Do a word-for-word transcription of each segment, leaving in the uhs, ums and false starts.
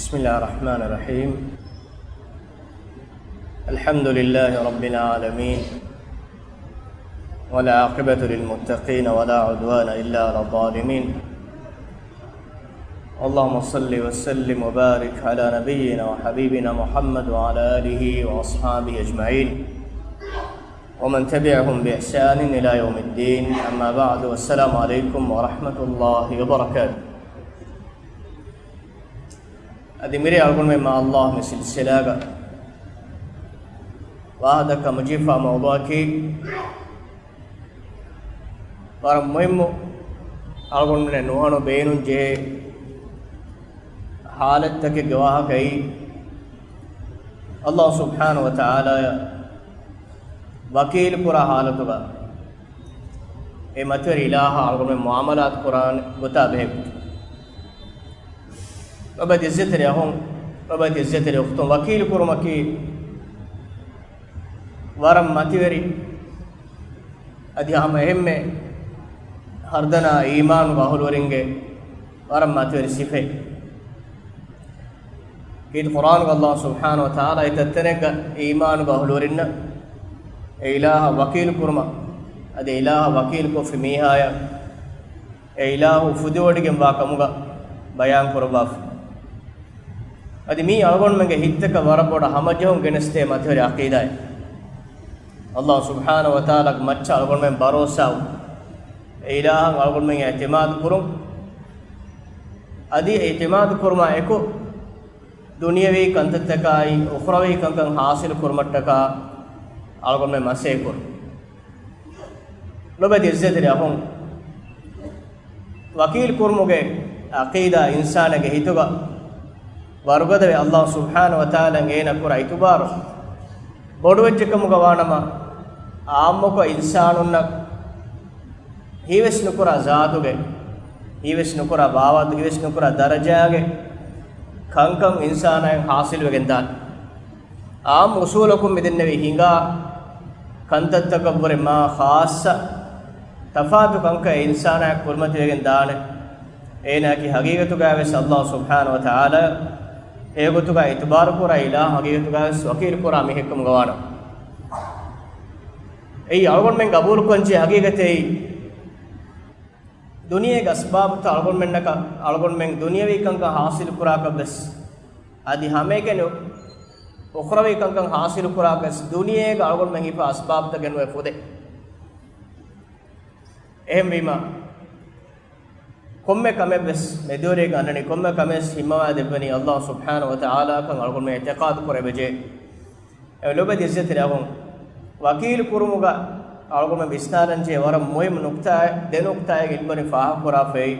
بسم الله الرحمن الرحيم. الحمد لله رب العالمين، والعاقبة للمتقين، ولا عدوان إلا على الظالمين. اللهم صل وسلم وبارك على نبينا وحبيبنا محمد وعلى آله وأصحابه أجمعين، ومن تبعهم بإحسان إلى يوم الدين. أما بعد، والسلام عليكم ورحمة الله وبركاته. އަދި މިރޭ އަޅުގަނޑުމެން މާ ﷲ މި ސިލްސިލާގަ ވާހަކަ ދައްކަމުން ޖެހިފާ މައުޟޫޢަކީ، ވަރަށް މުހިއްމު، އަޅުގަނޑުމެން ނުހަނު ބޭނުން ޖެހޭ ޙާލަތްތަކެއްގެ ވާހަކައީ، ﷲ ސުބްޙާނަހޫ ވަތަޢާލާއަށް ވަކީލު ކުރާ ޙާލަތުގަ އެ މަތިވެރި އިލާހާ އަޅުގަނޑުމެން މުޢާމަލާތު ކުރާނެ ގޮތާ ބެހޭ ގޮތުން. ލޮބުވެތި އިއްޒަތްތެރި އަޚުން، ލޮބުވެތި އިއްޒަތްތެރި އުޚްތުން، ވަކީލު ކުރުމަކީ ވަރަށް މަތިވެރި، އަދި ހަމަ އެހެންމެ ހަރުދަނާ އީމާނުގެ އަހުލުވެރިންގެ ވަރަށް މަތިވެރި ސިފައެއް. ކީރިތި ޤުރްއާނުގަ ﷲ ސުބްޙާނަހޫ ވަތަޢާލާ އެތައް ތަނެއްގަ އީމާނުގެ އަހުލުވެރިންނަށް އެ އިލާހަށް ވަކީލު ކުރުމަށް، އަދި އެ އިލާހަށް ވަކީލު ކޮށްފި މީހާޔަށް އެ އިލާހު ފުދިވޮޑިގެންވާ ކަމުގަ ބަޔާން ކުރައްވާފަ. އަދި މީ އަޅުގަނޑުމެންގެ ހިތްތަކަށް ވަރަށް ބޮޑަށް ހަމަޖެހުން ގެނެސްދޭ މަތިވެރި ޢަޤީދާއެއް. ﷲ ސުބްޙާނަހޫ ވަތަޢާލާގެ މައްޗަށް އަޅުގަނޑުމެން ބަރޯސާވުން، އެ އިލާހަށް އަޅުގަނޑުމެން އިޢްތިމާދު ކުރުން، އަދި އިޢްތިމާދު ކުރުމާ އެކު، ދުނިޔަވީ ކަންތައްތަކާއި އުޚްރަވީ ކަންކަން ޙާޞިލު ކުރުމަށްޓަކާ އަޅުގަނޑުމެން މަސައްކަތް ކުރުން. ލޮބުވެތި އިއްޒަތްތެރި އަޚުން، ވަކީލު ކުރުމުގެ ޢަޤީދާ އިންސާނެއްގެ ހިތުގަ ވަރުގަދަވެ، ﷲ ސުބްޙާނަހޫ ވަތަޢާލާ އޭނަ ކުރާ އިތުބާރު ބޮޑުވެއްޖެކަމުގަ ވާނަމަ، ޢާއްމުކޮށް އިންސާނުންނަށް ހީވެސް ނުކުރާ ޒާތުގެ، ހީވެސް ނުކުރާ ބާވަތު، ހީވެސް ނުކުރާ ދަރަޖާގެ ކަންކަން އިންސާނާއަށް ޙާޞިލުވެގެން ދާނެ. ޢާއްމު އުޞޫލަކުން މިދެންނެވި ހިނގާ ކަންތައްތަކަށްވުރެ މާ ޚާއްޞަ ތަފާތު ކަންކަން އެ އިންސާނާއަށް ކުރިމަތިވެގެން ދާނެ. އޭނާއަކީ ޙަޤީޤަތުގައިވެސް ﷲ ސުބްޙާނަހޫ ވަތަޢާލާ އެގޮތުގަ އިތުބާރުކުރާ އިލާހު، ޙަޤީޤަތުގައިވެސް ވަކީލުކުރާ މީހެއްކަމުގަ ވާނަމަ، އެއީ އަޅުގަނޑުމެން ޤަބޫލުކުރަންޖެހޭ ޙަޤީޤަތެއް. ދުނިޔޭގެ އަސްބާބުތައް އަޅުގަނޑުމެންނަކަށް، އަޅުގަނޑުމެން ދުނިޔަވީ ކަންކަން ޙާޞިލުކުރާކަށްވެސް، އަދި ހަމައެކަނި އުޚްރަވީ ކަންކަން ޙާޞިލުކުރާކަށްވެސް ދުނިޔޭގަ އަޅުގަނޑުމެން ހިފާ އަސްބާބުތައް ގެނުވޭ ފުދޭ. އެހެންވީމަ، ކޮންމެ ކަމެއްވެސް މެދުވެރިއެއްގަ އަންނަނީ، ކޮންމެ ކަމެއްވެސް ހިމަވާ ދެއްވަނީ ﷲ ސުބްޙާނަހޫ ވަތަޢާލާ ކަން އަޅުގަނޑުމެން އިޢްތިޤާދު ކުރެވިޖެ. އެ ލޮބުވެތި އިއްޒަތްތެރި އަޚުން، ވަކީލު ކުރުމުގަ އަޅުގަނޑުމެން ވިސްނާލަންޖެހޭ ވަރަށް މުހިއްމު ނުކްތާއެއް، ދެ ނުކްތާއެއް އިލްމުވެރިން ފާހަގަކުރާފައި.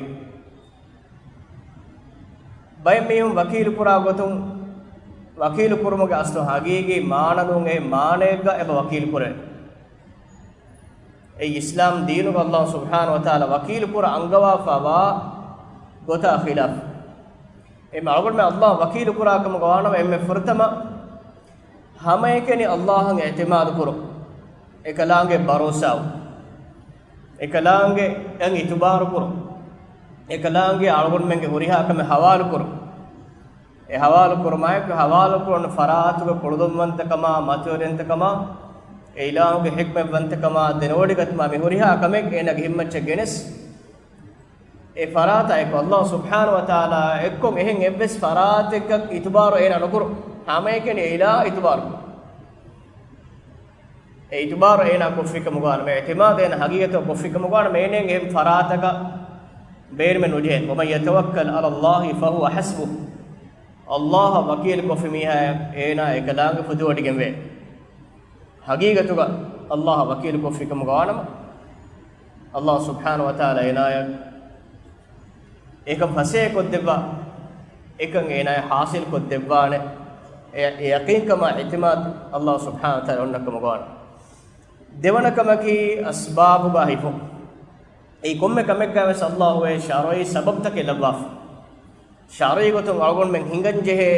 ބައެއް މީހުން ވަކީލު ކުރާ ގޮތުން، ވަކީލު ކުރުމުގެ އަސްލު ޙަޤީޤީ މާނަ ނޫން އެ މާނައެއްގަ އެބަ ވަކީލު ކުރޭ. އެއީ އިސްލާމް ދީނުގަ ﷲ ސުބްޙާނަހޫ ވަތަޢާލާ ވަކީލު ކުރަން އަންގަވާފަވާ ގޮތާ ޚިލާފު. އެ އަޅުގަނޑުމެން ﷲ ވަކީލު ކުރާ ކަމުގަ ވާނަމަ، އެންމެ ފުރަތަމަ ހަމައެކަނި ﷲ އަށް އިޢްތިމާދު ކުރުން، އެކަލާނގެ ބަރޯސާވުން، އެކަލާނގެ އަށް އިތުބާރު ކުރުން، އެކަލާނގެ އަޅުގަނޑުމެންގެ ހުރިހާ ކަމެއް ޙަވާލު ކުރުން. އެ ޙަވާލު ކުރުމާއެކު، ޙަވާލު ކުރުނު ފަރާތުގެ ކުޅުދުންވަންތަކަމާ، މަތިވެރިންތަކަމާ، އެ އިލާހުގެ ޙިކްމަތްވަންތަކަމާ، ދެނެވޮޑިގަތުމާ މި ހުރިހާ ކަމެއް އޭނާގެ ހިތްމައްޗަށް ގެނެސް، އެ ފަރާތާ އެކު ﷲ ސުބްޙާނަހޫ ވަތަޢާލާ އެއްކޮށް އެހެން އެއްވެސް ފަރާތެއްގަ އިތުބާރު އޭނާ ނުކުރުން. ހަމައެކަނި އެ އިލާހަށް އިތުބާރު ކުރުން. އެ އިތުބާރު އޭނާ ކޮށްފިކަމުގަ ވާނަމަ، އިޢްތިމާދު އޭނާ ޙަޤީޤަތަށް ކޮށްފިކަމުގަ ވާނަމަ، އޭނައަށް އެހެން ފަރާތަކަށް ބޭނުމެއް ނުޖެހޭ. ومن يتوكل على الله فهو حسبه. ﷲ އަށް ވަކީލު ކޮށްފި މީހާއަށް އޭނާ އެކަލާނގެ ފުދިވޮޑިގެންވޭ. ޙަޤީޤަތުގަ ﷲ އަށް ވަކީލު ކޮށްފިކަމުގަ ވާނަމަ، ﷲ ސުބްޙާނަހޫ ވަތަޢާލާ އޭނާއަށް އެކަން ފަސޭހަ ކޮށްދެއްވާ، އެކަން އޭނާއަށް ޙާޞިލް ކޮށްދެއްވާނެ. އެ، އެ ޔަޤީންކަމާ އިޢްތިމާދު ﷲ ސުބްޙާނަހޫ ވަތަޢާލާ އޮންނަ ކަމުގަ ވާނަމަ. ދެވަނަ ކަމަކީ އަސްބާބުގަ ހިފުން. އެއީ ކޮންމެ ކަމެއްގަވެސް ﷲ އެ ޝަރުޢީ ސަބަބުތަކެއް ލައްވާފަ. ޝަރުޢީ ގޮތުން އަޅުގަނޑުމެން ހިނގަންޖެހޭ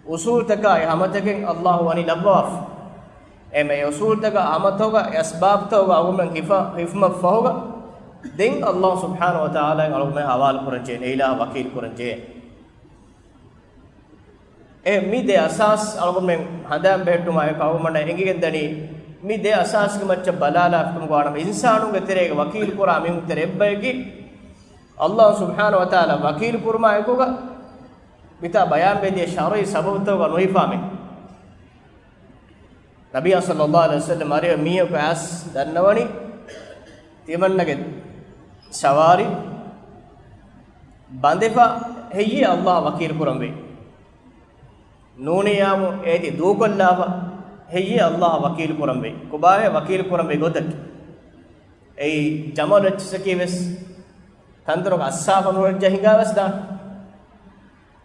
އުޞޫލުތަކާއި ހަމަތަކެއް ﷲ ވަނީ ލައްވާފަ. އެމެ އެ އުޞޫލުތަކާ ހަމަތަކުގަ އެ އަސްބާބުތަކުގަ އަޅުގަނޑުމެން ހިފަ، ހިފުމަށް ފަހުގަ ދެން ﷲ ސުބްޙާނަހޫ ވަތަޢާލާއަށް އަޅުގަނޑުމެން ޙަވާލު ކުރަންޖެހޭ، އެ އިލާހަށް ވަކީލު ކުރަންޖެހޭ. އެ މި ދެ އަސާސް އަޅުގަނޑުމެން ހަނދާން ބެހެއްޓުމާއެކު އަޅުގަނޑަށް އެނގިގެންދަނީ، މި ދެ އަސާސްގެ މައްޗަށް ބަލާލާފަ ކަމަކު ވާނަމަ، އިންސާނުންގެ ތެރޭގަ ވަކީލު ކުރާ މީހުން ތެރޭ އެއްބަޔަކީ، އައްލާހު ސުބްޙާނަހު ވަތަޢާލާ ވަކީލު ކުރުމާ އެކުގަ މިތާ ބަޔާންވެދިޔަ ޝަރުޢީ ސަބަބުތަކުގަ ނުހިފާ މީހުން. ނަބިއްޔާ ޞައްލައްލާހު ޢަލައިހި ވަސައްލަމަ އަރިހަށް މީހަކު އައިސް ދަންނަވަނީ، ތިމަންނަގެ ސަވާރީ ބަނދެފަ ހެއްޔޭ އައްލާހު ވަކީލު ކުރަންވީ؟ ނޫނިއްޔާމު އޭތި ދޫކޮށްލާފަ ހެއްޔޭ އައްލާހު ވަކީލު ކުރަންވީ؟ ކޮބާހޭ ވަކީލު ކުރަންވީ ގޮތަކީ؟ އެއީ ޖަމަލު އެއްޗިއްސަކީ ވެސް ތަންދޮރުގަ އައްސާފަ ނުވެއްޖެ ހިނގާ ވެސް ދާނެ.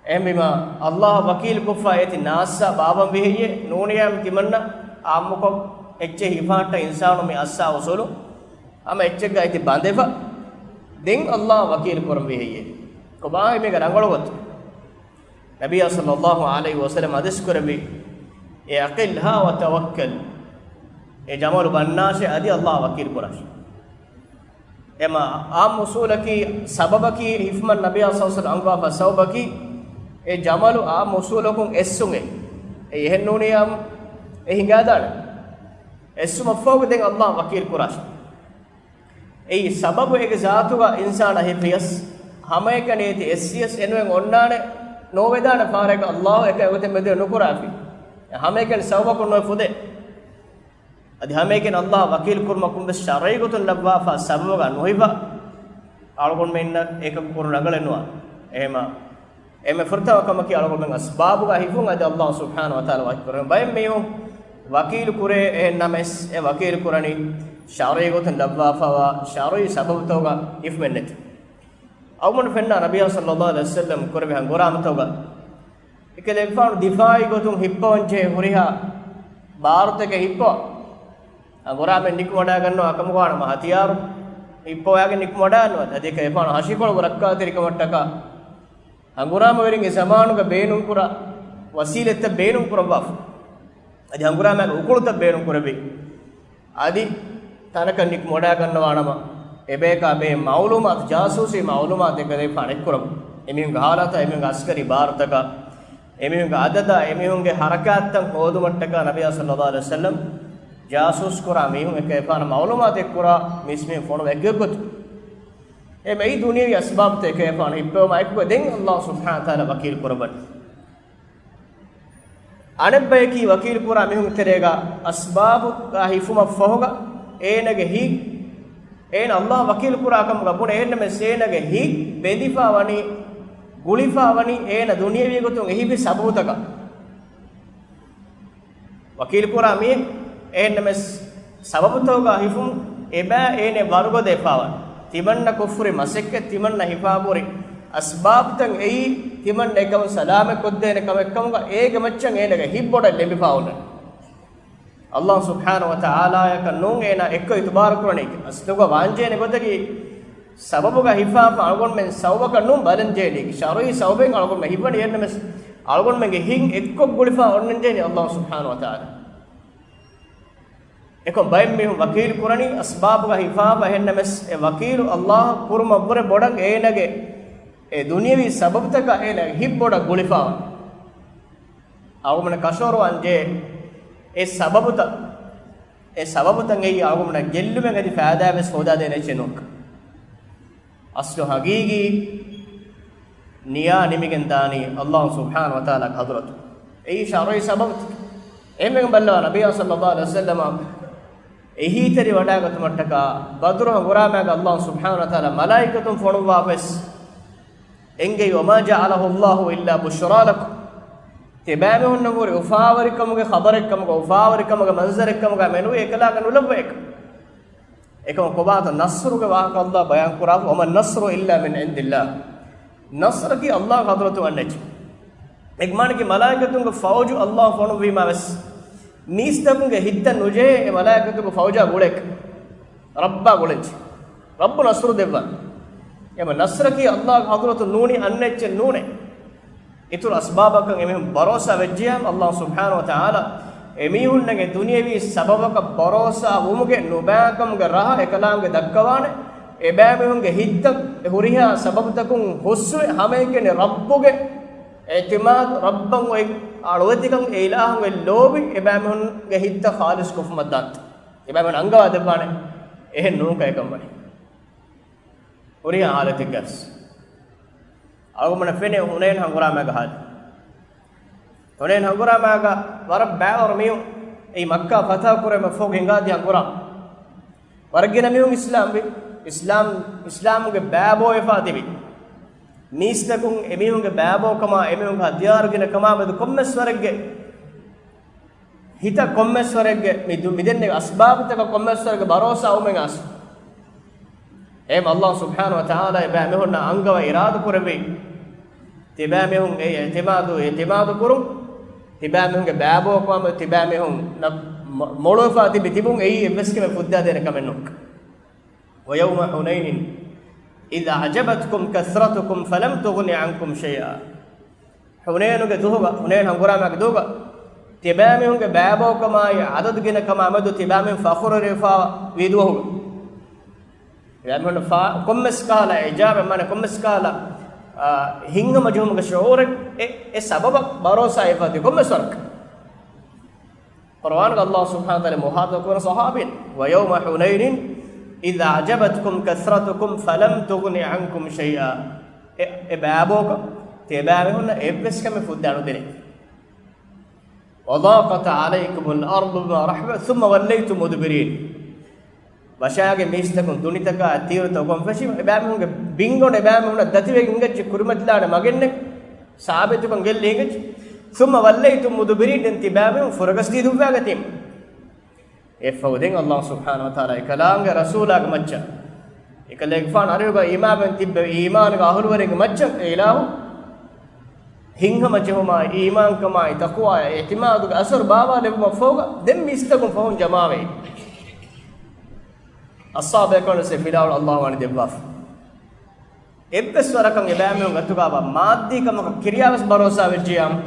އެހެންވީމަ، އައްލާހު ވަކީލު ކޮށްފަ އޭތި ނާއްސާ ބާވަންވީ ހެއްޔޭ؟ ނޫނިއްޔާމު ތިމަންނަ އާއްމުކޮށް އެއްޗެއް ހިފާހައްޓާ އިންސާނު މި އައްސާ އުސޫލު ހަމަ އެއްޗެއްގަ އޭތި ބަނދެފަ، ދެން އައްލާހު ވަކީލު ކުރަންވީ ހެއްޔޭ؟ ކޮބާހޭ މީގެ ރަނގަޅު ގޮތު؟ ނަބިއްޔާ ޞައްލައްލާހު ޢަލައިހި ވަސައްލަމަ އަދިސް ކުރެއްވި، އެ އަޤިލްހާ ވަތަވައްކަލް، އެ ޖަމަލު ބަންނާށޭ އަދި އައްލާހު ވަކީލު ކުރާށޭ. އެމަ އާއްމު އުސޫލަކީ ސަބަބަކީ ހިފުމަށް ނަބިއްޔާ ޞައްލައްލާހު ޢަލައިހި ވަސައްލަމަ އަންގާފަ ސަބަބަކީ، އެ ޖަމަލު އާއްމު އުސޫލަކުން އެއްސުން އެ. އެ އެހެން ނޫނިއްޔާމު އެ ހިނގާދާނެ. އެއްސުމަށްފަހުގަ ދެން އައްލާހު ވަކީލު ކުރާށޭ. އެއީ ސަބަބު އޭގެ ޒާތުގަ އިންސާނާ ހިފިޔަސް، ހަމައެކަނި އޭތި އެއްސިޔަސް އެނޫން އޮންނާނެ، ނޯވެދާނެ ފަހަރަކަށް އައްލާހު އެކަނި އެގޮތަށް މެދުވެ ނުކުރާފި. އެ ހަމައެކަނި ސަބަބަކުން ނުވެ ފުދޭ. އަދި ހަމައެކަނި އައްލާހު ވަކީލު ކުރުމަކުން ވެސް ޝަރުޢީ ގޮތުން ލައްވާފަ ސަބަބަކަށް ނުހިފާ، އަޅުގަނޑުމެންނަށް އެކަކު ކުރުން ރަނގަޅެއް ނުވާ. އެހެމަ އެންމެ ފުރަތަމަ ކަމަކީ އަޅުގަނޑުމެން އަސްބާބުގަ ހިފުން އަދި އައްލާހު ސުބްޙާނަހު ވަތަޢާލާ ވަކީލު ކުރެވެން. ބައެއް މީހުން ވަކީލު ކުރޭ އެހެން ނަމަވެސް، އެ ވަކީލު ކުރަނީ ޝަރުޢީ ގޮތުން ލައްވާފައިވާ ޝަރުޢީ ސަބަބުތަކުގަ ހިފުމެއް ނެތި. އަޅުގަނޑު ފެންނަ ނަބިއްޔާ ޞައްލައްލާހު ޢަލައިހި ވަސައްލަމަ ކުރެއްވި ހަނގުރާމަތަކުގަ އެކަލޭގެފާނު ދިފާޢީ ގޮތުން ހިއްޕަވަންޖެހޭ ހުރިހާ ބާރުތަކެއް ހިއްޕަވާ. ހަނގުރާމައެއް ނިކުމެވަޑައިގަންނަވާ ކަމަކު ވާނަމަ ހަތިޔާރު ހިއްޕަވައިގެން ނިކުމެވަޑައިގަންނަވާ. އަދި އެކަލޭގެފާނު ހަށިކޮޅުގެ ރައްކާތެރިކަމަށްޓަކާ ހަނގުރާމަވެރިން އެ ޒަމާނުގަ ބޭނުންކުރާ ވަސީލަތްތައް ބޭނުންކުރައްވާފަ. އަދި ހަނގުރާމައިގެ އުކުޅުތައް ބޭނުންކުރެއްވި. އަދި ތަނަކަށް ނިކުމެވަޑައިގަންނަވާނަމަ، އެބަޔަކާ ބެހޭ މަޢުލޫމާތު، ޖާސޫސީ މަޢުލޫމާތު އެކަލޭގެފާނު އެއްކުރަމު. އެމީހުންގެ ހާލަތާ، އެމީހުންގެ އަސްކަރީ ބާރުތަކާ، އެމީހުންގެ އަދަދާ، އެމީހުންގެ ޙަރަކާތްތައް ހޯދުމަށްޓަކާ ނަބިއްޔާ ޞައްލައްލާހު ޢަލައިހި ވަސައްލަމަ ޖާސޫސް ކުރާ މީހުން އެކަލޭގެފާނަށް މަޢުލޫމާތު އެއްކުރާ މީސްމީހުން ފޮނުވާ އެއްގޮތު. އެ މެއި ދުނިޔަވީ އަސްބާބުތައް އެކަލޭގެފާނު ހިއްޕެވުމާ އެކުގަ ދެން އައްލާހު ސުބްޙާނަހު ވަތަޢާލާ ވަކީލު ކުރައްވަނީ. އަނެއްބަޔަކީ ވަކީލު ކުރާ މީހުން ތެރޭގަ އަސްބާބުގަ ހިފުމަށްފަހުގަ އޭނަގެ ހިތް، އޭނަ އައްލާހު ވަކީލު ކުރާ ކަމުގަ ބުނެ އެހެންނަމަވެސް އޭނަގެ ހިތް ބެނދިފާވަނީ، ގުޅިފާވަނީ އޭނަ ދުނިޔަވީ ގޮތުން އެހިފި ސަބަބުތަކަށް. ވަކީލު ކުރާ މީހެއް އެހެންނަމަވެސް ސަބަބުތަކުގަ ހިފުން އެބައި އޭނަ ވަރުގަދަވެފާވަން. ތިމަންނަ ކުށްފުރި މަސައްކަތް، ތިމަންނަ ހިފާފަ ހުރި އަސްބާބުތައް އެއީ ތިމަންނަ އެކަމުން ސަލާމަތް ކޮށްދޭނެ ކަމެއް ކަމުގަ އޭގެ މައްޗަށް އޭނަގެ ހިތް ބޮޑަށް ލެނބިފާ އޮންނަން. އައްލާހު ސުބްޙާނަހު ވަތަޢާލާއަކަށް ނޫން އޭނާ އެއްކޮށް އިތުބާރު ކުރަނީ. އަސްލުގަ ވާންޖެހޭނެ ގޮތަކީ ސަބަބުގަ ހިފާފަ އަޅުގަނޑުމެން ސަބަބަކަށް ނޫން ބަލަންޖެހޭނީ. ޝަރުޢީ ސަބަބެއް އަޅުގަނޑުމެން ހިފަނީ އެހެންނަމަވެސް އަޅުގަނޑުމެންގެ ހިތް އެއްކޮށް ގުޅިފާ އޮންނަންޖެހޭނީ އައްލާހު ސުބްޙާނަހު ވަތަޢާލާ. އެކަމް ބައެއް މީހުން ވަކީލު ކުރަނީ އަސްބާބުގަ ހިފާފަ އެހެންނަމަވެސް އެ ވަކީލު އައްލާހު ކުރުމަށްވުރެ ބޮޑަށް އޭނަގެ އެ ދުނިޔަވީ ސަބަބުތަކަށް އޭނަގެ ހިތް ބޮޑަށް ގުޅިފާވަން. އަޅުގަނޑު ކަށަވަރުވާން ޖެހޭ އެ ސަބަބުތައް، އެ ސަބަބުތައް އެއީ އަޅުގަނޑަށް ގެއްލުމެއް އަދި ފައިދާވެސް ހޯދާދޭނެ އެއްޗެއް ނޫންކަން. އަސްލު ހަގީގީ ނިޔާ ނިމިގެން ދާނީ އައްލާހު ސުބްޙާނަހު ވަތަޢާލާގެ ޙަޟްރަތު. އެއީ ޝަރުޢީ ސަބަބުތައް. އެހެންވެގެން ބައްލަވާ ނަބިއްޔާ ޞައްލައްލާހު ޢަލައިހި ވަސައްލަމަ އެހީތެރިވަޑައިގަތުމަށްޓަކާ ބަދުރު ހަނގުރާމައިގަ އައްލާހު ސުބްޙާނަހު ވަތަޢާލާ މަލާއިކަތުން ފޮނުއްވާފަވެސް އެނގޭ، وما جعله الله إلا بشرى لكم. ތިބާމީހުންނަށް ހުރި އުފާވެރިކަމުގެ ޚަބަރެއްކަމުގަ، އުފާވެރިކަމުގެ މަންޒަރެއްކަމުގަ މެނުވީ އެކަލާނގެ ނުލައްވައެކަން. އެކަމަކު ކޮބާތަ ނަޞްރުގެ ވާހަކަ އައްލާހު ބަޔާން ކުރާފަ، وما النصر إلا من عند الله. ނަޞްރަކީ އައްލާހު ޙަޟްރަތުން އަންނަ އެއްޗެއް. އޭގެ މާނައަކީ މަލާއިކަތުންގެ ފައުޖު އައްލާހު ފޮނުއްވީމާ ވެސް، މީސްތަކުންގެ ހިތްތައް ނުޖެހޭ އެ މަލާއިކަތުންގެ ފައުޖާ ގުޅޭކަށް. ރައްބާ ގުޅެންޖެ. ރައްބު ނަޞްރު ދެއްވާނެ. އެމަ ނަޞްރަކީ އައްލާހު ޙަޟްރަތުން ނޫނީ އަންނަ އެއްޗެއް ނޫނޭ. އިތުރު އަސްބާބަކަށް އެމީހުން ބަރޯސާ ވެއްޖިޔާމަ، އައްލާހު ސުބްޙާނަހު ވަތަޢާލާ އެމީހުންނަށް އެ ދުނިޔަވީ ސަބަބަކަށް ބަރޯސާ ވުމުގެ ނުބައިކަމުގެ ރަހަ އެކަލާނގެ ދައްކަވާނެ. އެބައިމީހުންގެ ހިތްތައް އެ ހުރިހާ ސަބަބުތަކުން ހުސްވެ، ހަމައެކަނި ރައްބުގެ އިޢުތިމާދު، ރައްބަށް އޮތް އަޅުވެތިކަން، އެ އިލާހުގެ ލޯބި އެބައިމީހުންގެ ހިތްތައް ޚާލިޞް ކޮށްފަ މައްދާން އެބައިމީހުން އަންގަވާ ދެއްވާނެ. އެހެން ނޫންކަ އެކަން ވަނީ. ހުރިހާ ހާލަތެއްގަސް އަޅުގަނޑަށް ފެނޭ ހުނައިން ހަނގުރާމައިގެ ހާލު. ހުނައިން ހަނގުރާމައިގަ ވަރަށް ބައިވަރު މީހުން އެއީ މައްކާ ފަތަޙަ ކުރުމަށް ފަހު ހިނގާދިޔަ ހަނގުރާމަ. ވަރަށް ގިނަ މީހުން އިސްލާމް ވި، އިސްލާމް، އިސްލާމުގެ ބައިބޯވެފާ ތިބި މީސްތަކުން އެމީހުންގެ ބައިބޯކަމާ އެމީހުންގެ ހަދިޔާރު ގިނަ ކަމާ މެދު ކޮންމެސް ވަރެއްގެ ހިތަށް ކޮންމެސް ވަރެއްގެ މި ދު، މި ދެންނެވި އަސްބާބުތަކަށް ކޮންމެސް ވަރެއްގެ ބަރޯސާ އުމެން އާސް. އެހެން އަﷲ ސުބްޙާނަހޫ ވަތަޢާލާ އެބައިމީހުންނަށް އަންގަވަ އިރާދަ ކުރެއްވި ތިބާމީހުން އެ އިޢުތިމާދު، އިޢުތިމާދު ކުރުން، ތިބާމީހުންގެ ބައިބޯކަމާ މެދު ތިބާމީހުންނަށް މޮ، މޮޅުވެފާ ތިބި ތިބުން އެއީ އެއްވެސް ކަމެއް ފުއްދާދޭނެ ކަމެއް ނޫން. ويوم حنين إذ أعجبتكم كثرتكم فلم تغن عنكم شيئا. ޙުނައިނުގެ ދުވަހުގަ، ޙުނައިން ހަނގުރާމައިގެ ދުވަހުގަ، ތިބާމީހުންގެ ބައިބޯކަމާއި ޢަދަދު ގިނަކަމާ މެދު ތިބާމީހުން ފަޚުރުވެރިވެފާ ވީ ދުވަހުގަ. ތިބާމީހުން ފާ، ކޮންމެސް ކަހަލަ އިޢުޖާބެއް މާނަ ކޮންމެސް ކަހަލަ، އާ، ހިތްހަމަޖެހުމުގެ ޝުޢޫރެއް އެ، އެ ސަބަބަށް ބަރޯސާ އެފަދި ކޮންމެސް ވަރަކަށް. ޤުރުއާނުގަ އަﷲ ސުބްޙާނަހޫ ވަތަޢާލާ މުޚާޠަބު ކުރަން ޞަޙާބީން، ويوم حنين إذ أعجبتكم كثرتكم فلم تغن عنكم شيئا. އެ، އެ ބައިބޯކަން ތިބާމީހުންނަށް އެއްވެސް ކަމެއް ފުއްދާނުދެނެ. وضاقت عليكم الأرض بما رحبت ثم وليتم مدبرين. ވަށާގެ މީސްތަކުން ދުނިތަކާ ތީރުތައް ގޮންފެށީމަ، އެބައިމީހުންގެ ބިންގޮނޑު އެބައިމީހުންނަށް ދަތިވެގެން އިނގައްޖެ، ކުރިމަތިލާނެ މަގެއްނެ، ސާބިތުކަން ގެއްލި އިނގައްޖެ. ثم وليتم مدبرين، ދެން ތިބާމީހުން ފުރަގަސްދީ ދުއްވާގަތީމަ. އެއަށްފަހު ދެން އަﷲ ސުބްޙާނަހޫ ވަތަޢާލާ އެކަލާނގެ ރަސޫލާގެ މައްޗަށް، އެކަލޭގެފާނު އަރިހުގަ އީމާންވެން ތިއްބެވި އީމާނުގެ އަހުލުވެރިންގެ މައްޗަށް އެ އިލާހު ހިތްހަމަޖެހުމާއި، އީމާންކަމާއި، ތަޤްވާއާ، އިޢުތިމާދުގެ އަސަރު ބާވާލެއްވުމަށްފަހުގަ ދެން މީސްތަކުން ފަހުން ޖަމާވެ، އަޞްޙާބުބޭކަލުންވެސް އެ ފިލާވަޅު އަﷲ ވަނީ ދެއްވާފަ. އެއްވެސް ވަރަކަށް އެބައިމީހުން އަތުގަ މާއްދީ ކަމަކަށް ކިރިޔާވެސް ބަރޯސާ ވެއްޖިޔާމަ،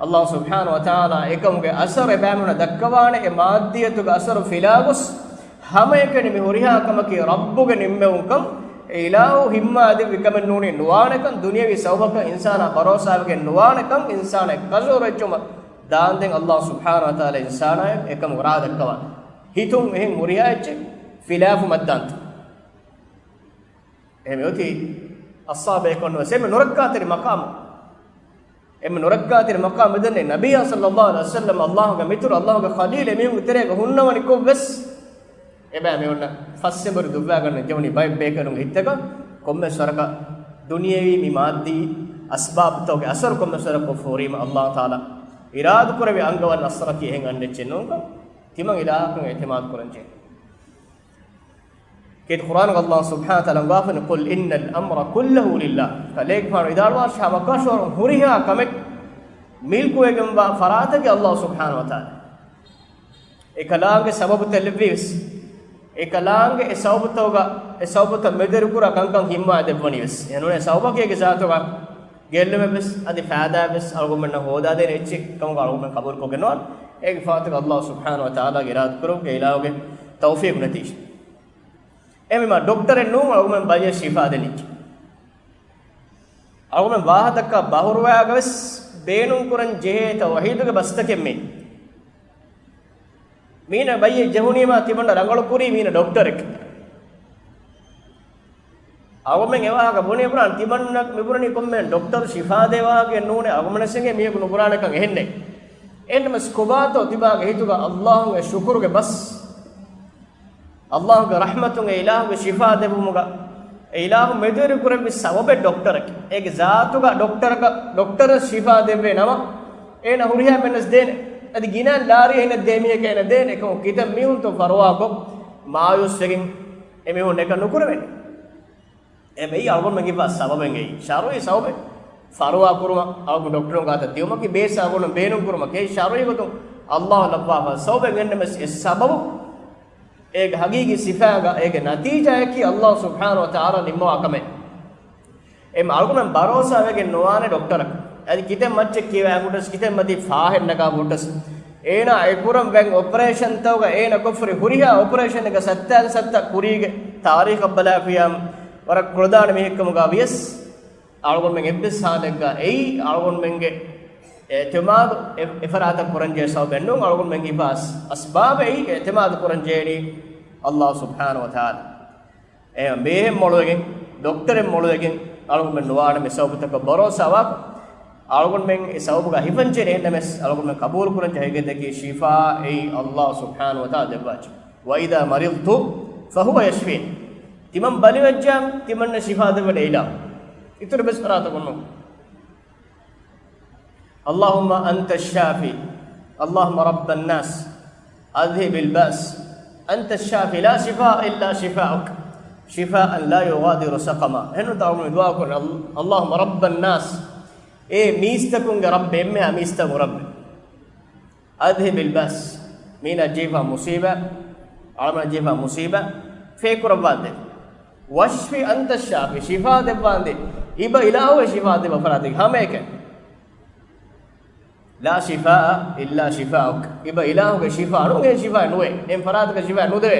އަﷲ ސުބްޙާނަހޫ ވަތަޢާލާ އެކަމުގެ އަސަރު އެބައިމީހުންނަށް ދައްކަވާނެ. އެ މާއްދިއްޔަތުގެ އަސަރު ފިލާގޮސް، ހަމައެކަނި މި ހުރިހާ ކަމަކީ ރައްބުގެ ނިންމެވުންކަން، އެ އިލާހު ހިންމާދެއްވި ކަމެއް ނޫނީ ނުވާނެކަން، ދުނިޔަވީ ސަބަބަކަށް އިންސާނާ ބަރޯސާވެގެން ނުވާނެކަން، އިންސާނާ ކަށަވަރު އެއްޗުމަށް ދާންދެން އަﷲ ސުބްޙާނަހޫ ވަތަޢާލާ އިންސާނާއަށް އެކަމުގެ ރާ ދައްކަވާނެ. ހިތުން އެހެން ހުރިހާ އެއްޗެއް ފިލާފަ މައްދާންތަ. އެހެން އޮތީ އަޞްޙާބުބޭކަލުންވެސް އެންމެ ނުރައްކާތެރި މަޤާމު. އެންމެ ނުރައްކާތެރި މަޤާމު މިދެންނެވި ނަބިއްޔާ ޞައްލައްލާހު ޢަލައިހި ވަސައްލަމް، އަﷲގެ މިތުރު، އަﷲގެ ޚަލީލް އެމީހުންގެ ތެރޭގަ ހުންނަވަނިކޮށްވެސް، އެބައިމީހުންނަށް ފަސްއެނބުރި ދުއްވާގަންނަން ޖެހުނީ ބައެއް ބޭކަލުންގެ ހިތްތަކަށް ކޮންމެސް ވަރަކަށް ދުނިޔެވީ މި މާއްދީ އަސްބާބުތަކުގެ އަސަރު ކޮންމެސް ވަރަކަށް ކޮށްފަ ހުރީމަ، އަﷲ ތަޢާލާ އިރާދަ ކުރެއްވި އަންގަވަން އަސަރަކީ އެހެން އަންނަ އެއްޗެއް ނޫންކަން، ތިމަން އިލާހަކަށް އިޢުތިމާދު ކުރަން ޖެހޭ. ކީރިތި ޤުރުއާނުގަ އަﷲ ސުބްޙާނަހޫ ވަތަޢާލާ އަންގާފަ، ޤުލް އިންނަލް އަމްރަ ކުއްލަހޫ ލިއްލާހް. ކަލޭގެފާނު ވިދާޅުވާށި، ހަމަކަށަވަރުން ހުރިހާ ކަމެއް މިލްކުވެގެންވާ ފަރާތަކީ އަﷲ ސުބްޙާނަހޫ ވަތަޢާލާ. އެކަލާނގެ ސަބަބުތައް ލެއްވީވެސް، އެކަލާނގެ އެ ސަބަބުތަކުގަ، އެ ސަބަބުތައް މެދުވެރިކުރާ ކަންކަން ހިންމާ ދެއްވަނީވެސް، އެހެންނޫނީ ސަބަބަކީ އޭގެ ޒާތުގަ ގެއްލުމެއްވެސް އަދި ފާއިދާވެސް އަޅުގަނޑުމެންނަށް ހޯދާދޭނެ އެއްޗެއް ކަމުގަ އަޅުގަނޑުމެން ޤަބޫލުކޮށްގެން ނުވާނެ. އޭގެ ފާތުގަ އަﷲ ސުބްޙާނަހޫ ވަތަޢާލާގެ އިރާދަކުރުމުގެ އިލާހުގެ ތައުފީޤު ނެތީ. އެހެންވީމާ ޑޮކްޓަރެއް ނޫން އަޅުގަނޑުމެން ބައްޔަށް ޝިފާ ދެނީ. އަޅުގަނޑުމެން ވާހަކަދައްކާ ބަހުރުވައިގަވެސް ބޭނުންކުރަން ޖެހޭ ތައުޙީދުގެ ބަސްތަކެއް މީ. މީނަ ބައްޔެއް ޖެހުނީމާ ތިމަންނަ ރަނގަޅު ކުރީ މީނަ ޑޮކްޓަރެކޭ. އަޅުގަނޑުމެން އެވާހަކަ ބުނީ ބުނާން ތިމަންނަ މިބުނަނީ ކޮންމެ ޑޮކްޓަރު ޝިފާދޭ ވާހަކައެއް ނޫނޭ، އަޅުގަނޑުމެންނަށް އެނގޭ މީހަކު ނުބުނާނެކަން އެހެންނޭ. އެހެންނަމަވެސް ކޮބާތޯ ތިބާގެ ހިތުގަ އަﷲގެ ޝުކުރުގެ ބަސް؟ އަﷲގެ ރަޙްމަތުން އެ އިލާހުގެ ޝިފާ ދެއްވުމުގަ އެ އިލާހު މެދުވެރި ކުރެއްވި ސަބަބެއް ޑޮކްޓަރަކީ. އޭގެ ޒާތުގަ ޑޮކްޓަރަކަށް، ޑޮކްޓަރަށް ޝިފާ ދެއްވޭ ނަމަ، އޭނަ ހުރިހާ މެންނަސް ދޭނެ. އަދި ގިނަ ލާރި އޭނަ ދޭ މީހަކަށް އޭނަ ދޭނެ. އެކަމު ކިތަން މީހުންތޯ ފަރުވާކޮށް، މާޔޫސްވެގެން އެމީހުން އެކަން ނުކުރެވެނީ. އެ މެއީ އަޅުގަނޑުމެން ހިއްވާ ސަބަބެއް އެއީ. ޝަރުޢީ ސަބަބެއް ފަރުވާ ކުރުމަށް އަޅުގަނޑު ޑޮކްޓަރުން ގާތަށް ދިއުމަކީ ބޭސް އަޅުގަނޑު ބޭނުން ކުރުމަކީ ޝަރުޢީ ގޮތުން އަﷲ ލައްވާފަ ސަބަބެއް އެންނަމެސް އެ ސަބަބު އޭގެ ހަގީގީ ސިފާގަ އޭގެ ނަތީޖާއަކީ އަﷲ ސުބްޙާނަހޫ ވަތަޢާލާ ނިންމަވާ ކަމެއް. އެ އަޅުގަނޑުމެން ބަރޯސާވެގެން ނުވާނެ ޑޮކްޓަރަކަށް. އަދި ކިތައް މައްޗެއް ކިޔަވާ ހުއްޓަސް، ކިތައް މަތި ފާހެއް ނަގާ ހުއްޓަސް، އޭނާ އެ ކުރަން ވަން އޮޕަރޭޝަންތަކުގަ އޭނާ ކޮށްފަ ހުރި ހުރިހާ އޮޕަރޭޝަނެއްގެ ސައްތައިން ސައްތަ ކުރީގެ ތާރީޚަށް ބަލާފިޔާ ވަރަށް ކުޅަދާނަ މީހެއްކަމުގަ ވިޔަސް، އަޅުގަނޑުމެން އެއްވެސް ހާލެއްގަ އެއީ އަޅުގަނޑުމެންގެ އިޢްތިމާދު އެ، އެފަރާތަށް ކުރަންޖެހޭ ސަބަބެއް ނޫން. އަޅުގަނޑުމެން އިބާސް އަސްބާބެއް އެއީ އިޢްތިމާދު ކުރަންޖެހޭނީ އައްލާހު ސުބްޙާނަހު ވަތަޢާލާ. އެ ބޭހެއް މޮޅުވެގެން، ޑޮކްޓަރެއް މޮޅުވެގެން އަޅުގަނޑުމެން ނުވާނެ މި ސަބަބުތަކަށް ބަރޯސާވާ. އަޅުގަނޑުމެން އެ ސަބަބުގަ ހިފަންޖެހޭނެ އެހެންނަމަވެސް އަޅުގަނޑުމެން ޤަބޫލު ކުރަންޖެހޭ ހަގީގަތަކީ ޝިފާ އެއީ އައްލާހު ސުބްޙާނަހު ވަތަޢާލާ ދެއްވާ އެއްޗެއް. وإذا مرضت فهو يشفين. ތިމަން ބަލިވެއްޖާ ތިމަންނަށް ޝިފާ ދެއްވަނީ އިލާހު. އިތުރު އެއްވެސް ފަރާތަކުން ނޫން. اللهم أنت الشافي، اللهم رب الناس، أذهب البأس، أنت الشافي، لا شفاء إلا شفاؤك، شفاء لا يغادر سقما. އެހެން ތާވަމު ދުޢާ ކުރަން، اللهم رب الناس، އޭ މީސްތަކުންގެ ރައްބޭ، އެންމެހާ މީސްތަކުން ރައްބޭ. أذهب البأس، މީނަ ޖެހިފާ މުސީބާ، އަޅަމަނަ ޖެހިފާ މުސީބާ ފޭކުރައްވާނދޭ. واشف أنت الشافي، ޝިފާ ދެއްވާނދޭ. އިބަ އިލާހުގެ ޝިފާ ދެއްވާ ފަރާތެއް ހަމައެކަނި. لا شفاء إلا شفاؤك. އިބަ އިލާހުގެ ޝިފާ ނޫން، އެހެން ޝިފާ ނުވޭ. އެހެން ފަރާތަކަށް ޝިފާ ނުދެވޭ.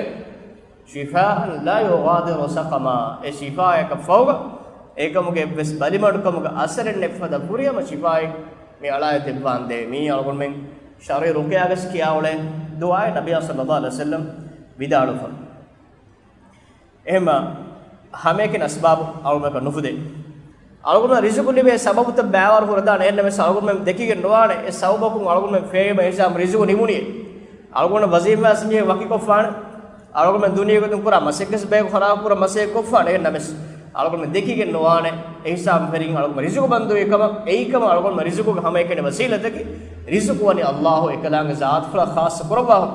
شفاء لا يغادر سقما. އެ ޝިފާއަކަށް ފަހުގަ އެކަމުގެ އެއްވެސް ބަލިމަޑުކަމުގެ އަސަރެއް ނެތް ފަދަ ފުރިހަމަ ޝިފާއެއް މި އަޅާއަށް ދެއްވާނދޭ. މީ އަޅުގަނޑުމެން ޝަރުޢީ ރުޤިޔާގަސް ކިޔާ އުޅޭ ދުޢާއެއް ނަބިއްޔާ ޞައްލައްލާހު ޢަލައިހި ވަސައްލަމް ވިދާޅުވިފަ. އެހެންމަ ހަމައެކަނި އަސްބާބު އަޅުގަނޑަކަށް ނުފުދޭ. އަޅުގަނޑަށް ރިޒުޤު ލިބޭ ސަބަބުތައް ބައިވަރު ހުރެދާނެ. އެހެންނަމަވެސް އަޅުގަނޑުމެން ދެކިގެން ނުވާނެ އެ ސަބަބަކުން އަޅުގަނޑުމެން ފޭބަ އެހިސާބުން ރިޒުޤު ނިމުނީ. އަޅުގަނޑަށް ވަޒީފާވެސް މިއެއް ވަކިކޮށްފާނެ. އަޅުގަނޑު ދުނިޔޭގަ ކުރާ މަސައްކަތް ބޭގު ޚަރާބު ކުރާ މަސައްކަތް ކޮށްފާނެ. އެހެންނަމަވެސް އަޅުގަނޑު ދެކިގެން ނުވާނެ އެހިސާބު ފެރިގެން އަޅުގަނޑު ރިޒުޤު ބަންދުވި ކަމަށް. އެއީ ކަމަށް އަޅުގަނޑު ރިޒުޤުގެ ހަމައެކަނި ވަސީލަތަކީ ރިޒުޤު ވަނީ އައްލާހު އެކަލާނގެ ޒާތުފުޅަށް ޚާއްޞަ ކުރައްވާފަ.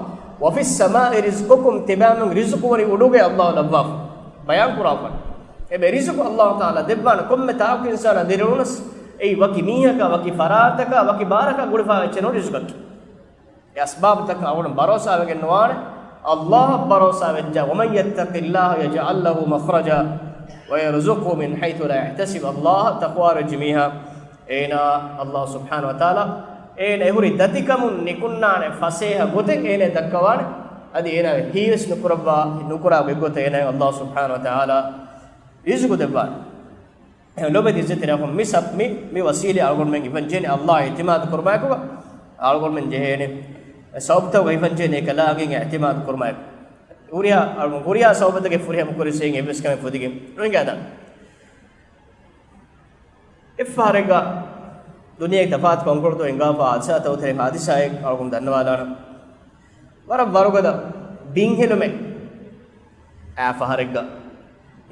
وفي السماء رزقكم، ތިބާމެން ރިޒުޤު ވަނީ އުޑުގައި އައްލާހު ލައްވާފަ. ބަޔާން ކުރާފަ. އެބެ ރިޒުޤު އައްލާހު ތަޢާލާ ދެއްވާނެ ކޮންމެ ތާކު އިންސާނާ ދިރިއުޅުނަސް، އެއީ ވަކި މީހަކާ، ވަކި ފަރާތަކާ، ވަކި ބާރަކާ ގުޅިފާ އެއްޗެއް ނޫން ރިޒުޤަކީ. އެ އަސްބާބުތަކަށް އަޅުގަނޑު ބަރޯސާވެގެން ނުވާނެ. އައްލާހަށް ބަރޯސާ ވެއްޖާ، ومن يتق الله يجعل له مخرجا ويرزقه من حيث لا يحتسب. އައްލާހަށް ތަޤްވާވެއްޖެ މީހާ، އޭނާ އައްލާހު ސުބްޙާނަހު ވަތަޢާލާ އޭނަ އެހުރި ދަތިކަމުން ނިކުންނާނެ ފަސޭހަ ގޮތެއް އޭނަ ދައްކަވާނެ. އަދި އޭނާ ހީވެސް ނުކުރައްވާ، ނުކުރާ ގޮތްގޮތަށް އޭނާ އައްލާހު ސުބްޙާނަހު ވަތަޢާލާ ރިޒުޤު ދެއްވާނެ. އެހެން ލޯބިވެތި އިއްޒަތްތެރި އަޚުން، މި ސަބް، މި، މި ވަސީލަތް އަޅުގަނޑުމެން ހިފަންޖެހޭނެ އައްލާހަށް އިޢްތިމާދު ކުރުމާއެކުގަ، އަޅުގަނޑުމެން ޖެހޭނެ ސަބަބުތަކުގަ ހިފަންޖެހޭނެ އެކަލާނގެ އިޢްތިމާދު ކުރުމާއެކު. ހުރިހާ، އަޅުގަނޑު ހުރިހާ ސަބަބުތަކެއް ފުރިހަމަ ކުރިސް އެއްވެސް ކަމެއް ފުދިގެން ނުހިނގާދާނެ. އެއްފަހަރެއްގަ ދުނިޔޭގެ ތަފާތު ކަންކޮޅުތައް އެނގާފަ ހާދިސާތައް އޮތެރި ހާދިސާއެއް އަޅުގަނޑު ދަންނަވާލާނަން. ވަރަށް ވަރުގަދަ ބިންހެލުމެއް އާ ފަހަރެއްގަ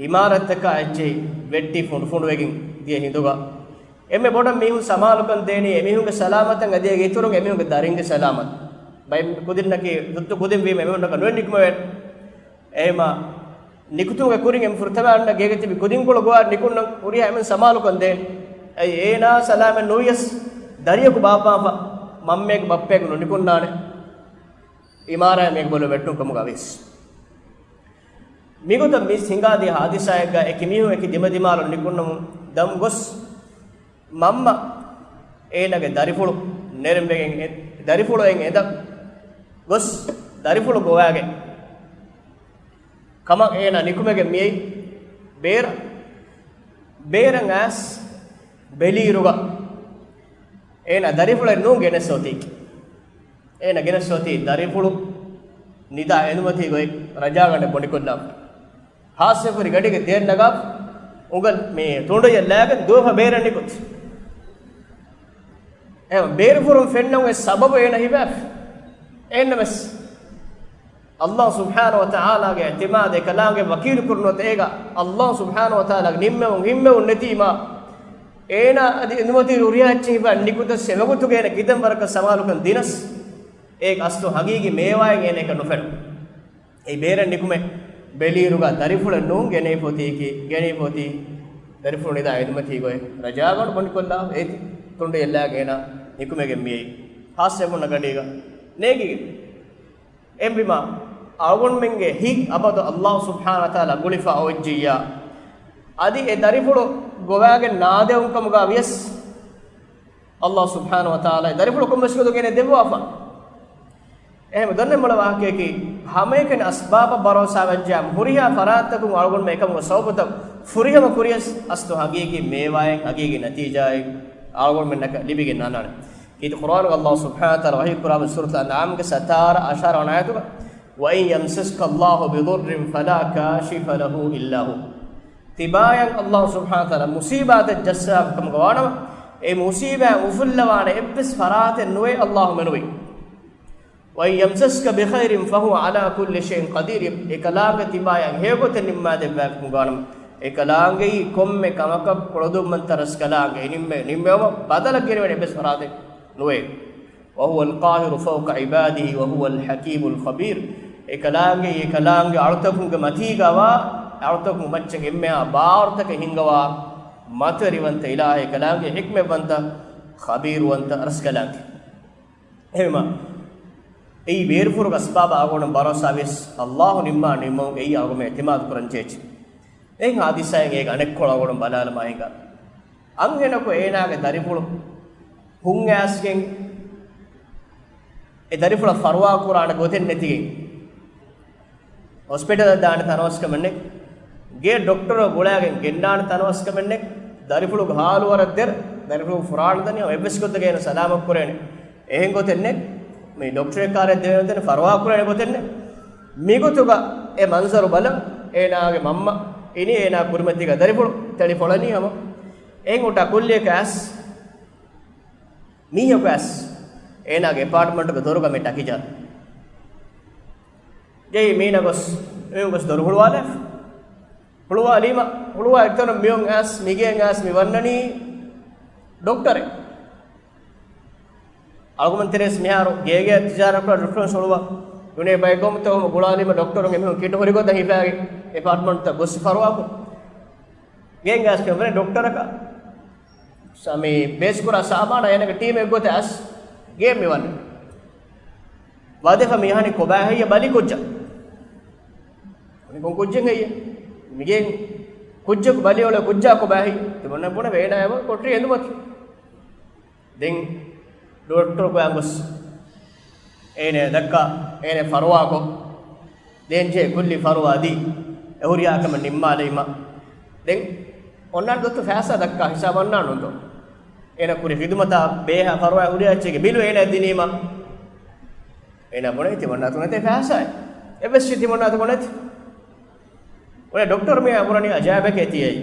އިމާރަތްތަކާ އެއްޗެހި ވެއްޓި ފުނޑުފުނޑުވެގެން ދިޔަ ހިނދުގަ އެންމެ ބޮޑަށް މީހުން ސަމާލުކަން ދޭނީ އެމީހުންގެ ސަލާމަތަށް އަދި އޭގެ އިތުރުން އެމީހުންގެ ދަރިންގެ ސަލާމަތް. ބައެއް ކުދިންނަކީ ދުއްތު ކުދިން ވީމަ އެމީހުންނަކަށް ނުވެ ނިކުމެވޭނެ. އެހެމަ ނިކުތުމުގެ ކުރިން އެންމެ ފުރަތަމަ އަންނަ ގޭގަ ތިބި ކުދިންކޮޅު ގޮވާ ނިކުންނަން ހުރިހާ އެމީހުން ސަމާލުކަން ދޭން. އެއީ އޭނާ ސަލާމަތް ނުވިޔަސް ދަރިޔަކު ބާއްވާފަ މަންމައެއްގެ ބައްޕައެއްގެ ނުނިކުންނާނެ. އިމާރާތް މީހަކު ބޮލު ވެއްޓުން ކަމުގަ ވިޔަސް. މިގޮތަށް މިސް ހިނގާދިޔަ ހާދިސާއެއްގަ އެކި މީހުން އެކި ދިމަދިމާލުން ނިކުންނަމުން ދަމު ގޮސް މަންމަ އޭނާގެ ދަރިފުޅު ނެރެންވެގެން އެ-، ދަރިފުޅު އެން އެދަ ގޮސް ދަރިފުޅު ގޮވާގެން ކަމަށް އޭނާ ނިކުމެގެން މިއައީ ބޭރަށް. ބޭރަށް އައިސް ބެލިއިރުގަ އޭނާ ދަރިފުޅެއް ނޫން ގެނެސް އޮތީކީ. އޭނަ ގެނެސް އޮތީ ދަރިފުޅު ނިދާ އެނދުމަތީ ގޮތް ރަޖާގަނޑެއް ބޮނޑިކޮށްލާފަ. ހާއްސަ ފުރި ގަޑިގެ ދެއަތް ނަގާފަ އުނގަން މި ތުނޑުޔަށް ލާގެން ދުވެފަ ބޭރަށް ނިކުތީ. އެ ބޭރުފުރުން ފެންނަމުން އެ ސަބަބު އޭނަ ހިބާފަ. އެހެންނަމަވެސް، އައްލާހު ސުބްޙާނަހު ވަތަޢާލާގެ އިޢްތިމާދު އެކަލާނގެ ވަކީލު ކުރުނުވަތަ އޭގަ އައްލާހު ސުބްޙާނަހު ވަތަޢާލާގެ ނިންމެވުން ހިންމެވުން ނެތީމާ، އޭނާ އަދި އެނދުމަތީ ހުރިހާ އެއްޗެއް ހިބާ ނިކުތަސް އެވަގުތުގެ އޭނަ ކިތަން ވަރަކަށް ސަމާލުކަން ދިނަސް، އޭގެ އަސްލު ހަގީގީ މޭވާއެއް އޭނައަކަށް ނުފެނުނު. އެ ބޭރަށް ނިކުމެ ބެލިއިރުގަ ދަރިފުޅެއް ނޫން ގެނެވިފަ އޮތީކީ، ގެނެވިފަ އޮތީ ދަރިފުޅު ނިދާ އެނދުމަތީ ގޮތް ރަޖާގަނޑު ބޮނޑިކޮށްލާ އޭތި ތުނޑު އެއްލާގެން އޭނާ ނިކުމެގެން މިއައީ. ހާއްސަ އެބުންނަ ގަޑީގަ ނޭގިގެން. އެހެންވީމާ، އަޅުގަނޑުމެންގެ ހިތް އަބަދު އައްލާހު ސުބްޙާނަހު ވަތަޢާލާ ގުޅިފަ އޮތްޖިއްޔާ، އަދި އެ ދަރިފުޅު ގޮވާގެން ނާދެވުން ކަމުގަ ވިޔަސް، އައްލާހު ސުބްޙާނަހު ވަތަޢާލާ އެ ދަރިފުޅު ކޮންމެސް ގޮތުގަ އޭނަ ދެއްވާފަ. އެހެން ދޮންނެ މޮޅަ ވާހަކަޔަކީ، ހަމައެކަނި އަސްބާބަށް ބަރޯސާ ވެއްޖާ ހުރިހާ ފަރާތްތަކުން އަޅުގަނޑުމެން އެކަމުގެ ސަބަބުތައް ފުރިހަމަ ކުރިޔަސް އަސްލު ހަގީގީ މޭވާއެއް، ހަގީގީ ނަތީޖާއެއް އަޅުގަނޑުމެންނަކަށް ލިބިގެން އަންނާނެ. ކީރިތި ޤުރްއާނުގަ ﷲ ސުބްޙާނަހޫ ވަތަޢާލާ ވަޙީ ކުރާ ސޫރަތުލް އަންޢާމްގެ ސަތާރަ އަށާރަ ވަނަ އާޔަތުގަ، وَإِنْ يَمْسَسْكَ اللَّهُ بِضُرٍّ فَلَا كَاشِفَ لَهُ إِلَّا هُوَ. ތިބާޔަށް ﷲ ސުބްޙާނަހޫ ވަތަޢާލާ މުޞީބާތެއް ޖައްސާފަ ކަމުގަ ވާނަމަ، އެ މުޞީބާ އުފުއްލަވާނެ އެއްވެސް ފަރާތެއް ނުވޭ ﷲ މެނުވީ. وَإِنْ يَمْسَسْكَ بِخَيْرٍ فَهُوَ عَلَىٰ كُلِّ شَيْءٍ قَدِيرٌ. އެކަލާނގެ ތިބާޔަށް ހެޔޮގޮތެއް ނިންމާދެއްވާފަ ކަމުގަ ވާނަމަ، އެކަލާނގެއީ ކޮންމެ ކަމަކަށް ކުޅަދުންވަންތަ ރަސްކަލާނގެ. އެ ނިންމެ، ނިންމެވުމަށް ބަދަލަށް ގެނެވޭނެ އެއްވެސް ފަރާތެއް ނުވޭ. وَهُوَ الْقَاهِرُ فَوْقَ عِبَادِهِ وَهُوَ الْحَكِيمُ الْخَبِيرُ. އެކަލާނގެ، އެކަލާނގެ އަޅުތަކުންގެ މަތީގަވާ، އަޅުތަކުން މައްޗަށް އެންމެހާ ބާރުތަކެއް ހިންގަވާ، މަތިވެރިވަންތަ އިލާހެއް ކަލާނގެ، ޙިކްމަތްވަންތަ، ޚަބީރުވަންތަ ރަސްކަލާނގެ. އެހެންވީމަ، އެއީ ބޭރުފުރުގެ އަސްބާބަށް އަޅުގަނޑު ބަރޯސާވެސް ﷲ ނިންމާ ނިންމުން އެއީ އަޅުގަނޑު އިޢުތިމާދު ކުރަން ޖެހޭ. ދެން ހާދިސާއެއް އޭގެ އަނެއްކޮޅު އަޅުގަނޑު ބަލާލަމާ ހިނގާ. އަންހެނަކު އޭނާގެ ދަރިފުޅު ހުން އައިސްގެން އެ ދަރިފުޅަށް ފަރުވާ ކުރާނެ ގޮތެއް ނެތިގެން، ހޮސްޕިޓަލަށް ދާނެ ތަނަވަސްކަމެއް ނެތް. ގޭ ޑޮކްޓަރު ގުޅާގެން ގެންނާނެ ތަނަވަސްކަމެއް ނެތް. ދަރިފުޅުގެ ހާލު ވަރަށް ދެރަ، ދަރިފުޅުގެ ފުރާނަ ދަނީ އެއްވެސް ގޮތަކަށް އޭނަ ސަލާމަތް ކުރޭނެ އެހެން ގޮތެއް ނެތް. މި ޑޮކްޓަރެއް ކާރެއް ދެވޭނެ ގޮތެއް ނެތް، ފަރުވާ ކުރޭނެ ގޮތެއް ނެތް. މިގޮތުގަ އެ މަންޒަރު ބަލަން އޭނާގެ މަންމަ އިނީ އޭނާ ކުރިމަތީގަ ދަރިފުޅު ތެޅި ފޮޅަނީ ހަމަ. އެހެން ހުއްޓާ ކުއްލިއަކަށް އައިސް މީހަކު އައިސް އޭނާގެ އެޕާޓްމަންޓުގެ ދޮރުގަ މި ޓަކި ޖަހަން. ޖެހި މީނަ ގޮސް، މީނަ ގޮސް ދޮރު ހުޅުވާލާފަ. ހުޅުވާލީމަ، ހުޅުވާ އެތަނުން މިއޮން އައިސް، މިގެއިން އައިސް މި ވަންނަނީ ޑޮކްޓަރެއް. އަޅުގަނޑުމެން ތެރޭސް މިހާރު ގޭގެ ތިޖާރަތް ކުރާ ޑޮކްޓަރުން ހުޅުވާ. ނޫނޭ ބައެއް ގައުމުތަކުން ގުޅާލީމަ ޑޮކްޓަރުން އެމީހުން ކިޓު ހުރި ގޮތަށް ހިފާގެން އެޕާޓްމަންޓްތައް ގޮސް ފަރުވާކުރުން. ގެންގާސް ކެނބެރެ ޑޮކްޓަރަކަށް ސަމީ ބޭސްކުރާ ސާމާނާ އޭނަގެ ޓީމެއް ގޮތަށް އައިސް ގޭ މި ވަން. ވަދެފަ މިހާނީ ކޮބާ ހެއްޔޭ ބަލި ކުއްޖަ. ކޮން ކުއްޖެއް ހެއްޔޭ؟ މިގޭ ކުއްޖަކު ބަލި އޮޅެ ކުއްޖާ ކޮބާ ހެއްޔޭ؟ ތިމަންނަ ބުނެ އޭނާ އެވަ ކޮޓަރި އެނދުމަތި. ދެން ޑޮކްޓަރު ގޮސް އޭނަ ދައްކާ، އޭނަ ފަރުވާކޮށް، ދޭންޖެހޭ ކުއްލި ފަރުވާ ދީ، އެ ހުރިހާ ކަމެއް ނިންމާލައިމަ. ދެން އޮންނާނެ ދޮއްތު ފައިސާ ދައްކާ ހިސާބު އަންނާނުންތޯ؟ އޭނަ ކުރި ޚިދުމަތާ ބޭހާ ފަރުވާ ހުރިހާ އެއްޗެއްގެ ބިލު އޭނަ ދިނީމަ. އޭނަ ބުނޭ ތިމަންނަ އަތު ނެތޭ ފައިސާއެއް. އެއްވެސް ތިމަންނަ އަތު ނެތި. އޮންނަ ޑޮކްޓަރު މި އަބުރަނީ އަޖާބެކޭ ތިޔައީ.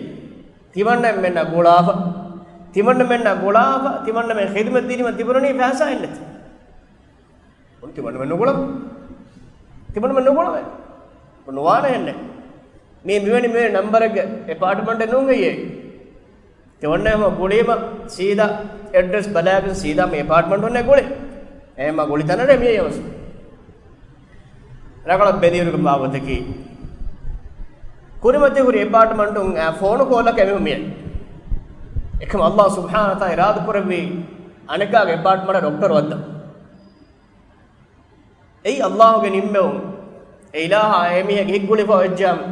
ތިމަންނަމެންނަށް ގުޅާފަ، ތިމަންނަމެންނަށް ގުޅާފަ، ތިމަންނަމެން ޚިދުމަތް ދިނީމަ ތިބުރަނީ ފައިސާއެއް ނެތި. އޮން ތިމަންނަމެން ނުގުޅަން. ތިމަންނަމެން ނުގުޅަވޭ. ނުވާނެ ހެންނެ. މީ މިވެނި މިވެނި ނަންބަރެއްގެ އެޕާޓްމަންޓެއް ނޫން ހެއްޔޭ؟ ތިމަންނަ ހަމަ ގުޅީމަ ސީދާ އެޑްރެސް ބަލާގެން ސީދާ މި އެޕާޓްމަންޓުންނޭ ގުޅި. އެހެންމަ ގުޅި ތަނަށް މިއައީ އަވަސް. ރަނގަޅަށް ބެލިއިރުގެ ބާވަތަކީ، ކުރިމަތި ހުރި އެޕާޓްމަންޓުން އާ ފޯނު ކޯލަކަށް އެމީހުން މިއައީ. އެކަމަށް ﷲ ސުބްޙާނަހޫ ވަތަޢާލާ އިރާދަ ކުރެއްވީ އަނެއްކާގެ އެޕާޓްމަންޓަށް ޑޮކްޓަރު ވައްދަން. އެއީ ﷲ ގެ ނިންމެވުން. އެ އިލާހާ އެމީހެއްގެ ހިތް ގުޅިފަ އޮތްޖާމަ،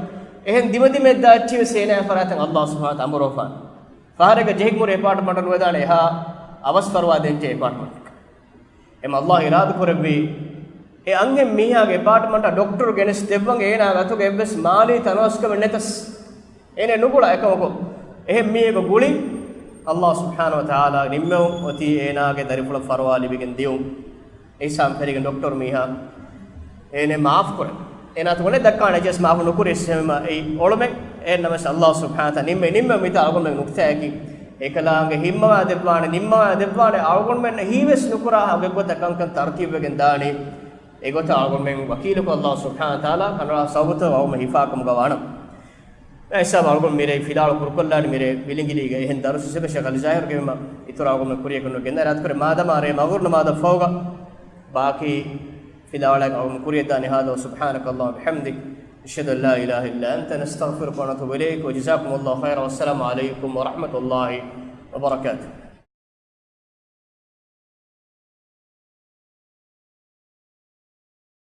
އެހެން ދިމަދިމައަށް ދާ އެއްޗެއް ވެސް އޭނާ ފަރާތަށް ﷲ ސުބްޙާނަހޫ ވަތަޢާލާ އަނބުރާފާނެ. ފަހަރެއްގަ ޖެހިގެން ހުރި އެޕާޓްމަންޓަށް ނުވެދާނެ އެހާ އަވަސް ފަރުވާ ދޭންޖެހޭ އެޕާޓްމަންޓެއް. އެމަ ﷲ އިރާދަ ކުރެއްވީ، އެ އަންހެން މީހާގެ އެޕާޓްމަންޓަށް ޑޮކްޓަރު ގެނެސް ދެއްވަން އޭނާގެ އަތުގަ އެއްވެސް މާލީ ތަނަވަސްކަމެއް ނެތަސް. އޭނަ ނުގުޅާ އެކަމަކު، އެހެން މީހަކު ގުޅި، ﷲ ސުބްޙާނަހޫ ވަތަޢާލާގެ ނިންމެވުން އޮތީ އޭނާގެ ދަރިފުޅަށް ފަރުވާ ލިބިގެން ދިޔުން. އެހިސާބުން ފެށިގެން ޑޮކްޓަރު މީހާ އޭނަ މާފު ކުރޭ. އޭނާ ތުނގަނޑެއް ދައްކާނެ ޖެސް މާފު ނުކުރި އެއްސެމެ އެއީ އޮޅުމެއް. އެހެންނަމަވެސް ﷲ ސުބްޙާނަހޫ ވަތަޢާލާ ނިންމެ، ނިންމެ މިތާ އަޅުގަނޑުމެން ނުކްތާއަކީ، އެކަލާނގެ ހިތް މަވާ ދެއްވާނެ، ނިންމަވާ ދެއްވާނެ، އަޅުގަނޑުމެންނަށް ހީވެސް ނުކުރާ ހަގެއްގޮތަށް ކަންކަން ތަރުތީބުވެގެން ދާނީ. އެގޮތަށް އަޅުގަނޑުމެން ވަކީލުކޮށް ﷲ ސުބްޙާނަހޫ ވަތަޢާލާ ކަނޑައަޅާ ސަބަބުތައް އަޅުގަނޑުމެން ހިފާ ކަމުގަ ވާނަމަ. އެހިސާބުން އަޅުގަނޑު މިރޭ ފިލާވަޅު ކުރުކޮށްލާނީ މިރޭ ވިލިނގިލީގެ އެހެން ދަރުސް އެބަ ޝޭޚް އަލީ ޒާހިރު ގެއްލުމަށް އިތުރަށް އަޅުގަނޑު ކުރިޔަކުން ގެންދާ ރާތުކުރެ މާދަމާ ރޭ މަޣުރިބް ނަމާދަށް ފަހުގަ ބާކީ ފިލާވަޅަށް އަޅުގަނޑު ކުރިޔަށް ދާނީ. هذا وسبحانك اللهم وبحمدك، أشهد أن لا إله إلا أنت، نستغفرك ونتوب إليك، وجزاكم الله خيرا، والسلام عليكم ورحمة الله وبركاته.